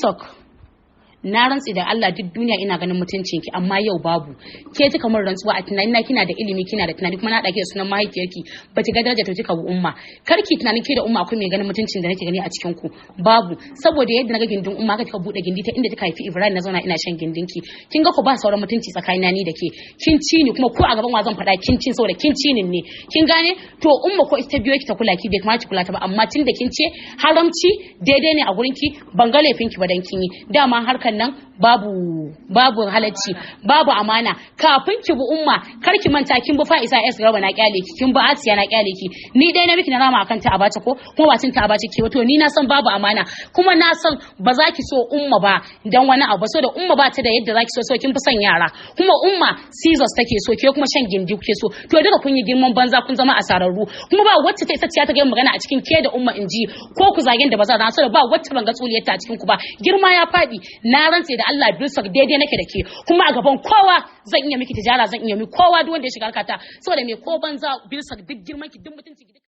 Bilsok, na rantsi da Allah, duk duniya ina ganin mutuncin ki, amma yau babu. Ke kika mun rantsuwa, a tunanin na kina da ilimi, kina da tunani, kuma na dake da sunan mahaifiyarki, ba ki ga daraja ta kika bu Umma. Kar ki tunanin ke da Umma akwai mai ganin mutuncin da nake gani a cikin ku, babu. Saboda yadda naga gindin Umma haka kika bude gindi ta inda kika haifi Ibrahim, na zauna ina shan gindinki. Kin ga ko ba sauran mutunci tsakanina ni da ke. Kin ci ni, kuma ko a gaban wa zan faɗa kin ci, saboda kin ci ni ne, kin gane? To Umma ko ita biyo ki ta kula ki, bai kamata ki kula ta ba, amma tun da kin ce haramci daidai ne a gurin ki, ban ga laifin ki ba dan kin yi. Dama harkar nan babu halacci, babu amana. Kafin ki bi Umma, kar ki manta kin bi Fa'isa S Garba, na kyale ki. Kin bi Asiya, na kyale ki. Ni dai na miki na rama akan ta Abace, ko kuma ba cin ta Abace ke. To ni na san babu amana, kuma na san ba za ki so Umma ba dan wani abu, so da Umma ba ta da yadda za ki so kin fi son yara. Kuma Umma scissors take so, ke kuma shan gindi kuke so. To duka kun yi girman banza, kun zama asararru. Kuma ba wacce ta isa ta ga magana a cikin ke da Umma inji ko ku zagen da ba za na so da ba wacce ban ga tsuliyarta a cikin ku ba. Girma ya faɗi. Na rantse da Allah, Bilsak, daidai nake da ke, kuma a gaban kowa zan iya miki tijara, zan iya miki kowa, duk wanda ya shiga harkata. Saboda me ko banza, Bilsak, duk girman ki, duk mutunci ki.